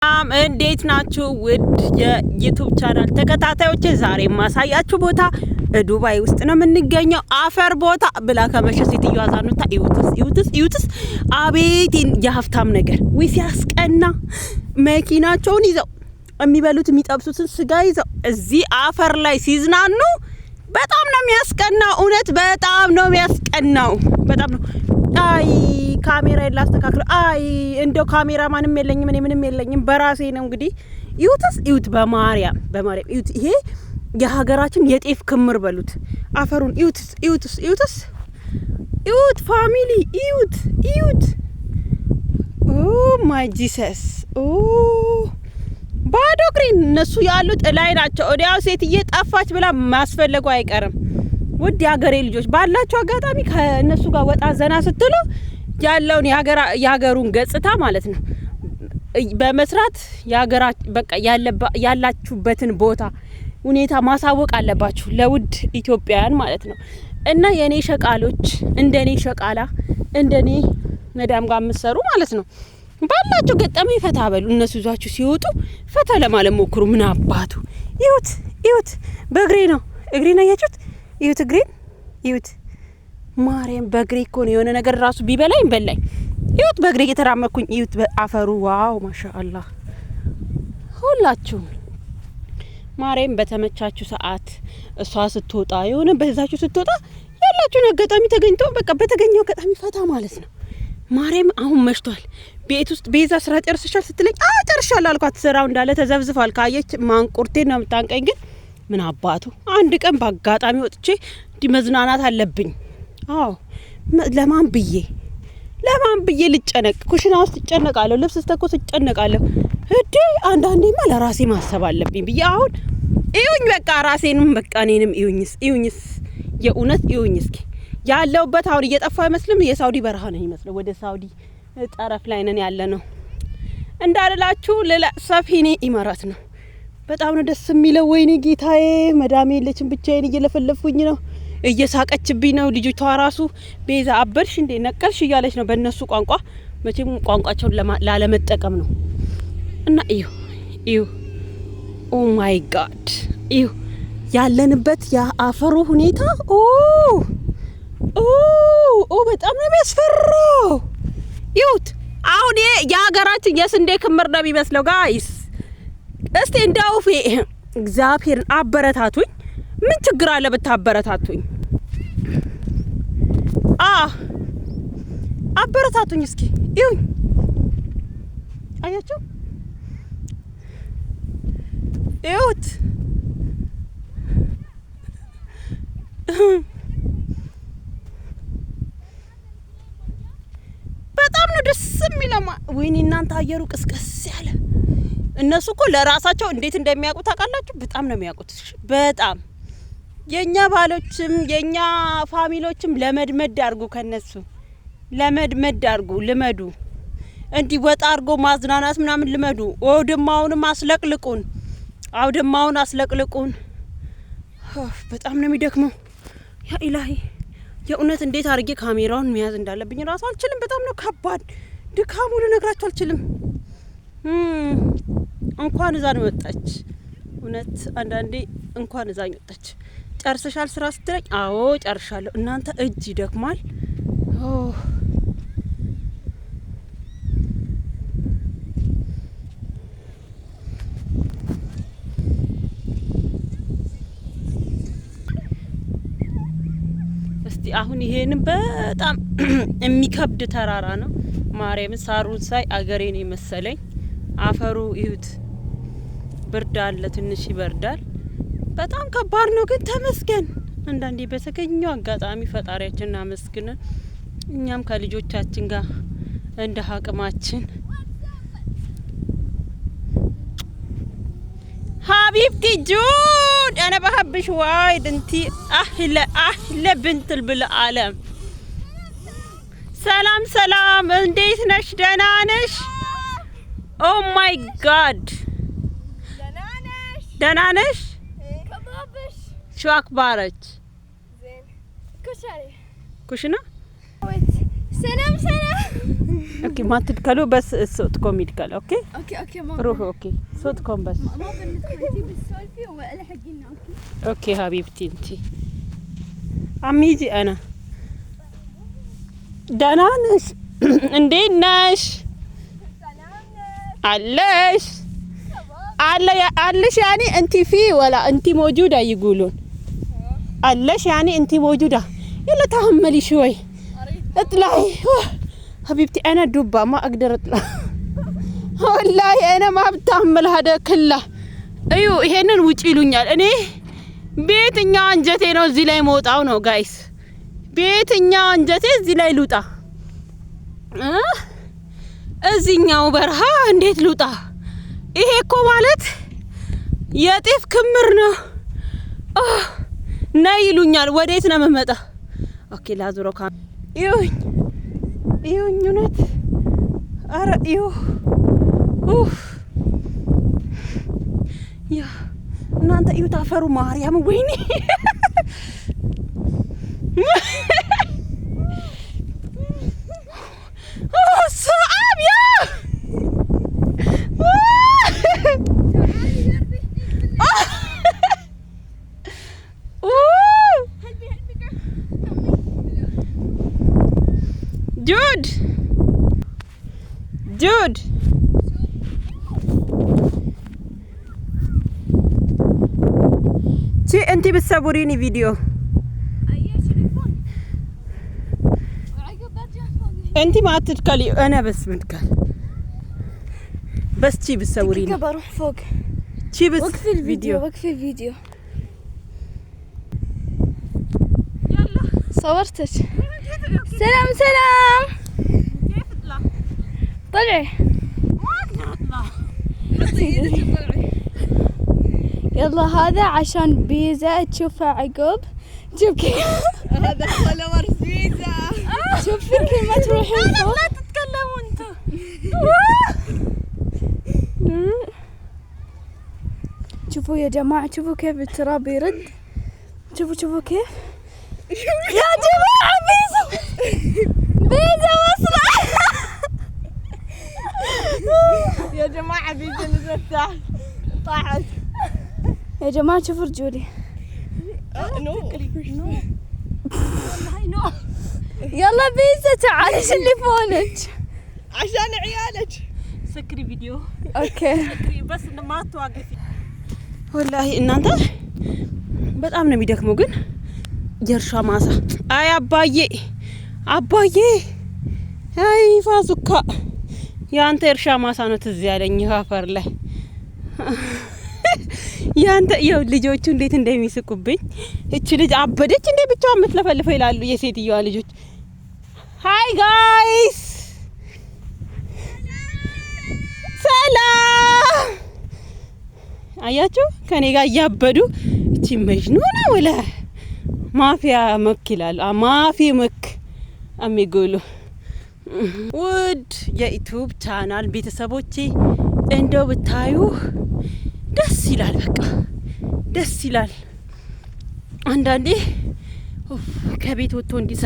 ሰላም እንዴት ናችሁ? ውድ የ YouTube channel ተከታታዮች፣ ዛሬ የማሳያችሁ ቦታ ዱባይ ውስጥ ነው የምንገኘው። አፈር ቦታ ብላ ከመሸ ሴትዮዋ ዛኑታ። እዩትስ እዩትስ እዩትስ! አቤት የሀብታም ነገር ወይ ሲያስቀና! መኪናቸውን ይዘው የሚበሉት የሚጠብሱትን ስጋ ይዘው እዚህ አፈር ላይ ሲዝናኑ በጣም ነው የሚያስቀናው። እውነት በጣም ነው የሚያስቀናው። በጣም ነው። አይ ካሜራ ላስተካክለው። አይ እንደው ካሜራ ማንም የለኝም፣ እኔ ምንም የለኝም፣ በራሴ ነው እንግዲህ። እዩትስ እዩት፣ በማርያም በማርያም እዩት። ይሄ የሀገራችን የጤፍ ክምር በሉት አፈሩን። እዩትስ እዩትስ እዩትስ እዩት፣ family እዩት እዩት። Oh my Jesus! Oh፣ ባዶ እግሬን፣ እነሱ ያሉት እላይ ናቸው። ወዲያው ሴትዬ ጠፋች ብላ ማስፈለጉ አይቀርም። ውድ የሀገሬ ልጆች፣ ባላችሁ አጋጣሚ ከእነሱ ጋር ወጣ ዘና ስትሉ ያለውን የሀገሩን ገጽታ ማለት ነው በመስራት የሀገራ በቃ ያላችሁበትን ቦታ ሁኔታ ማሳወቅ አለባችሁ ለውድ ኢትዮጵያውያን ማለት ነው። እና የእኔ ሸቃሎች፣ እንደኔ ሸቃላ፣ እንደኔ መዳም ጋር የምትሰሩ ማለት ነው፣ ባላችሁ ገጠመኝ ፈታ በሉ። እነሱ ይዟችሁ ሲወጡ ፈታ ለማለት ሞክሩ። ምን አባቱ፣ እዩት እዩት፣ በእግሬ ነው። እግሬን አያችሁት? እዩት፣ እግሬን እዩት። ማርያም በእግሬ እኮ ነው። የሆነ ነገር ራሱ ቢበላኝ በላኝ። እዩት፣ በእግሬ እየተራመድኩኝ እዩት፣ አፈሩ። Wow፣ ማሻአላህ። ሁላችሁም ማርያም በተመቻችሁ ሰዓት እሷ ስትወጣ የሆነ በዛችሁ ስትወጣ ያላችሁን አጋጣሚ ተገኝቶ በቃ በተገኘው አጋጣሚ ፈታ ማለት ነው። ማርያም አሁን መሽቷል። ቤት ውስጥ ቤዛ ስራ ጨርስሻል ስትለኝ አ ጨርሻለሁ አልኳት። ስራው እንዳለ ተዘብዝፏል። ካየች ማንቁርቴን ነው የምታንቀኝ። ግን ምን አባቱ፣ አንድ ቀን በአጋጣሚ ወጥቼ እንዲህ መዝናናት አለብኝ። አዎ፣ ለማን ብዬ ልጨነቅ? ኩሽና ውስጥ እጨነቃለሁ፣ ልብስ ስተኮስ እጨነቃለሁ። እዴ አንዳንዴማ ለራሴ ማሰብ አለብኝ ብዬ አሁን እዩኝ፣ በቃ ራሴንም በቃ እኔንም እዩኝስ እዩኝስ፣ የእውነት እዩኝ እስኪ። ያለውበት አሁን እየጠፋ አይመስልም? የሳውዲ በረሃ ነው ይመስለው። ወደ ሳውዲ ጠረፍ ላይ ነን ያለ ነው እንዳልላችሁ ሰፊኔ ኢማራት ነው። በጣም ነው ደስ የሚለው። ወይኔ ጌታዬ፣ መዳሜ የለችም፣ ብቻዬን እየለፈለፍኩኝ ነው። እየሳቀችብኝ ነው ልጅቷ ራሱ። ቤዛ አበድሽ እንዴ፣ ነቀልሽ እያለች ነው በእነሱ ቋንቋ። መቼም ቋንቋቸውን ላለመጠቀም ነው። እና እዩ እዩ፣ oh my God፣ እዩ ያለንበት የአፈሩ ሁኔታ። Oh oh oh፣ በጣም ነው የሚያስፈራው። ይሁት አሁን ይሄ የሀገራችን የስንዴ ክምር ነው የሚመስለው guys። እስቲ እንደው እግዚአብሔርን አበረታቱኝ። ምን ችግር አለ ብታበረታቱኝ? አ አበረታቱኝ እስኪ፣ ይሁኝ። አያችሁ፣ ይሁት። በጣም ነው ደስ የሚለው። ወይኔ እናንተ፣ አየሩ ቅስቀስ ያለ። እነሱ እኮ ለራሳቸው እንዴት እንደሚያውቁ ታውቃላችሁ? በጣም ነው የሚያውቁት። በጣም የእኛ ባሎችም የእኛ family ዎችም ለመድመድ አድርጉ፣ ከነሱ ለመድመድ አድርጉ፣ ልመዱ። እንዲህ ወጣ አድርጎ ማዝናናት ምናምን ልመዱ። አውድማውንም አስለቅልቁን፣ አውድማውን አስለቅልቁን። በጣም ነው የሚደክመው። ያ ኢላሂ፣ የእውነት እንዴት አድርጌ ካሜራውን መያዝ እንዳለብኝ ራሱ አልችልም። በጣም ነው ከባድ ድካሙ፣ ልነግራችሁ አልችልም። እንኳን እዛን ወጣች። እውነት አንዳንዴ እንኳን እዛኝ ወጣች። ጨርሰሻል ስራ ስትለኝ አዎ ጨርሻለሁ። እናንተ እጅ ይደክማል። Oh፣ እስቲ አሁን ይሄንን በጣም የሚከብድ ተራራ ነው። ማርያምን ሳሩን ሳይ አገሬን የመሰለኝ። አፈሩ ይሁት፣ ብርድ አለ፣ ትንሽ ይበርዳል። በጣም ከባድ ነው፣ ግን ተመስገን። አንዳንዴ በተገኘው አጋጣሚ ፈጣሪያችንን አመስግነን እኛም ከልጆቻችን ጋር እንደ አቅማችን። حبيبتي جود، انا بحبش وايد، انتي احلى احلى بنت بالعالم። ሰላም ሰላም፣ እንዴት ነሽ? ደህና ነሽ? Oh my God፣ ደህና ነሽ? شو اخبارك؟ كشري. ኩሽና። ሰላም ሰላም። Okay، ما تدخلوا، بس صوتكم يدخل، okay؟ Okay okay، ما روحوا، okay، صوتكم بس. ما بندخل، انتي بتسولفي والحقينا، okay؟ Okay حبيبتي انتي አሚጂ አና ደህና ነሽ? እንዴት ነሽ? አለሽ አለ አለሽ يعني انت في ولا انت موجودة، يقولون አለሽ يعني انت موجودة. يلا تحملي شوي، اطلعي حبيبتي. انا دبة، ما اقدر اطلع والله، انا ما بتحمل هذا كله. እዩ ይሄንን ውጭ ይሉኛል። እኔ በየትኛው አንጀቴ ነው እዚህ ላይ መውጣው ነው guys? በየትኛው አንጀቴ እዚህ ላይ ልውጣ? እዚህኛው በረሃ እንዴት ልውጣ? ይሄ እኮ ማለት የጤፍ ክምር ነው። ነይ ይሉኛል። ወዴት ነው የምመጣ? Okay ላዙረው። እዩኝ እዩኝ፣ እውነት አረ እዩ። ኡፍ ያ እናንተ እዩት አፈሩ፣ ማርያም፣ ወይኔ። صعب يا Help me, help me, girl. ጁድ ጁድ፣ ቺ انتي بتصوريني فيديو. اي تليفون، وعقب برجع فوق. انتي ما تدخلي، انا بس بدخل، بس تشي بتصوريني. دقيقة، بروح فوق. تشي بس. وقفي الفيديو، وقفي الفيديو. يلا. صورتك. سلام سلام. كيف اطلع؟ طلعي. ما اقدر اطلع. يلا، هذا عشان بيزا تشوفها عقب. شوف كيف هذا followers بيزا. شوفي كل ما تروحين فوق. لا تتكلموا انتوا. شوفوا يا جماعة، شوفوا كيف التراب يرد. شوفوا شوفوا كيف يا جماعة. بيزا بيزا وصلت. يا جماعة، بيزا نزلت تحت، طاحت. يا جماعة، شوفوا رجولي. No. No. يلا بيزا، تعالي شلي فونك. عشان عيالك. سكري فيديو. Okay. سكري بس ما توقفي. ወላሂ እናንተ በጣም ነው የሚደክመው። ግን የእርሻ ማሳ፣ አይ አባዬ አባዬ፣ አይ ፋዙካ፣ የአንተ የእርሻ ማሳ ነው ትዝ ያለኝ አፈር ላይ ያንተ። ይኸው ልጆቹ እንዴት እንደሚስቁብኝ። እቺ ልጅ አበደች እንዴ ብቻዋን የምትለፈልፈው ይላሉ የሴትዮዋ ልጆች። Hi guys፣ ሰላም። አያችሁ ከኔ ጋር እያበዱ፣ እቺ مجنونة ولا مافيا مخ ይላሉ። مافي مخ አሚጎሉ። ውድ የ YouTube channel ቤተሰቦቼ፣ እንደው ብታዩ ደስ ይላል። በቃ ደስ ይላል። አንዳንዴ ከቤት ወጥቶ እንዲሰ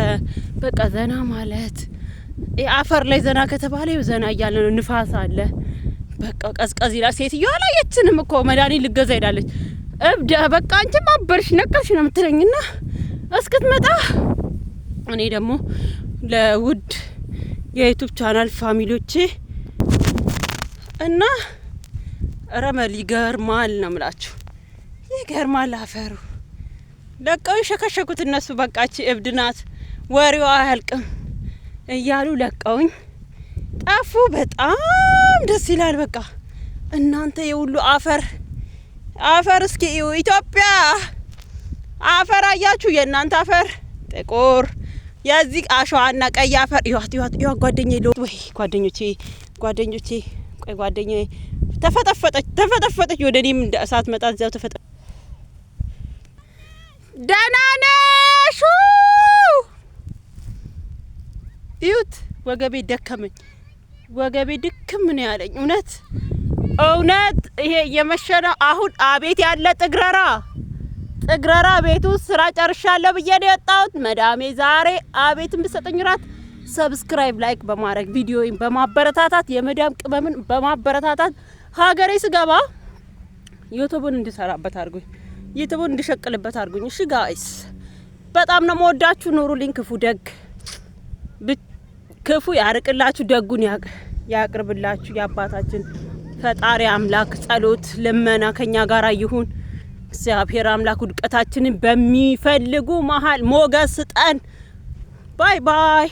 በቃ ዘና ማለት፣ አፈር ላይ ዘና ከተባለ ዘና እያለ ነው። ንፋስ አለ፣ በቃ ቀዝቀዝ ይላል። ሴትዮዋ አላየችንም እኮ፣ መድኃኒት ልገዛ ሄዳለች። እብድ በቃ አንቺም አበርሽ ነቀልሽ ነው የምትለኝና እስክትመጣ እኔ ደግሞ ለውድ የ YouTube channel family ዎቼ እና ረመል ይገርማል ነው ምላችሁ፣ ይገርማል። አፈሩ ለቀው የሸከሸኩት እነሱ፣ በቃች እብድ ናት ወሬዋ አያልቅም እያሉ ለቀውኝ ጠፉ። በጣም ደስ ይላል። በቃ እናንተ የሁሉ አፈር አፈር እስኪ እዩ። ኢትዮጵያ አፈር አያችሁ? የእናንተ አፈር ጥቁር፣ የዚህ አሸዋና ቀይ አፈር። እዩዋት እዩዋት እዩዋት። ጓደኛዬ ወይ ጓደኞቼ ጓደኞቼ፣ ቆይ ጓደኛዬ ተፈጠፈጠች ተፈጠፈጠች። ወደ እኔም እንደ እሳት መጣ እዚያው ተፈጠ። ደህና ነሽ? እዩት፣ ወገቤ ደከመኝ። ወገቤ ድክም ነው ያለኝ። እውነት እውነት ይሄ እየመሸ ነው አሁን። አቤት ያለ ጥግረራ ጥግረራ! ቤቱ ስራ ጨርሻለሁ ብዬ ነው የወጣሁት። መዳሜ ዛሬ አቤትን ብሰጠኝ ራት Subscribe፣ like በማድረግ ቪዲዮውን በማበረታታት፣ የመዳም ቅመምን በማበረታታት ሀገሬ ስገባ ዩቱቡን እንድሰራበት አድርጉኝ። ዩቱቡን እንድሸቅልበት አድርጉኝ። እሺ guys፣ በጣም ነው መወዳችሁ። ኑሩልኝ። ክፉ ደግ ክፉ ያርቅላችሁ፣ ደጉን ያቅርብላችሁ። የአባታችን ፈጣሪ አምላክ ጸሎት ልመና ከኛ ጋር ይሁን። እግዚአብሔር አምላክ ውድቀታችንን በሚፈልጉ መሀል ሞገስ ስጠን። Bye bye።